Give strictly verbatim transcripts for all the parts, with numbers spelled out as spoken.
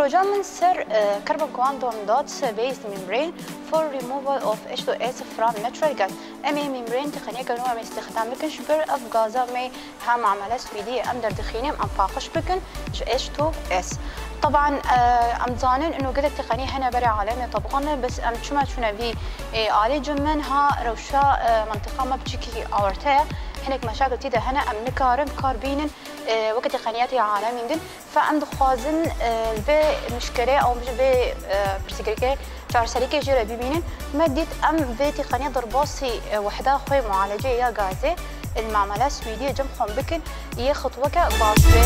Projeya min ser, e, carbon quantum dots based membrane for removal of H two S from natural gas. Em ê membrane têqeniyeke nû em ê îstîxdam bikin ji ber ev gaza me ha mamele Swêdiyê em derdixînin, em paqij bikin ji H two S. Teban, e, em zanin ino gelek têqenî hene berê alemê tebqane, bes em çima çûne vî, e, alî cim min ha rewşa, e, mentiqa me piçikî awarte ye. Hinek meşakil tî de hene, em nikarin kar bînin, e, weke têqeniyatê alemîn din. Fe em dixwazin, e, vê mişkilê, ew ji vê, e, pirsgirêkê çareserîkê jê re bibînin. Me dît em vê têqeniyê derbasî, e, wehda xwe mualeceyê ya gazê, e, li mamele Swêdiyê cem xwe bikin, yê xitweke baş bê.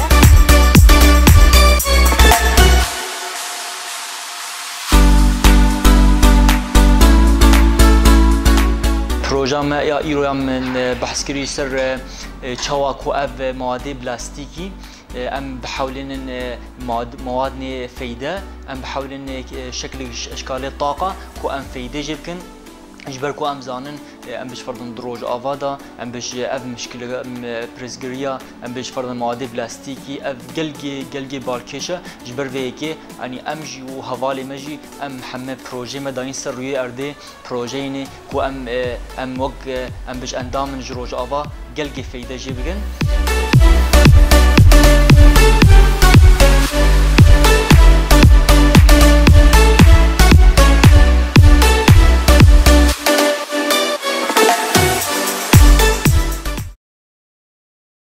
Projeya me ya îro ya min, e, behs kirî ser, e, e, çawa ku ev, e, mawadê plastîkî, e, em bihewlênin, e, mad-, mawadnê feyde, em bihewlênin, e, şekilek ji eşkalê taqa ku em feyde jê bikin. Ji ber ku em zanin, e, em bi ji ferdin di rojava de, em bi ji ev mişkile, em, e, pirsgiriya, em bi ji ferdin mawadê plastîkî, ev gelgê, gelgê balkêş e. Ji ber vê yekê, yanî em jî û hevalê me jî, em heme projeyê me dayîn ser rûyê erdê, projeyê ne ku em, e, em wek, e, em bi ji endam in ji rojava gelgê feyde jê bikin.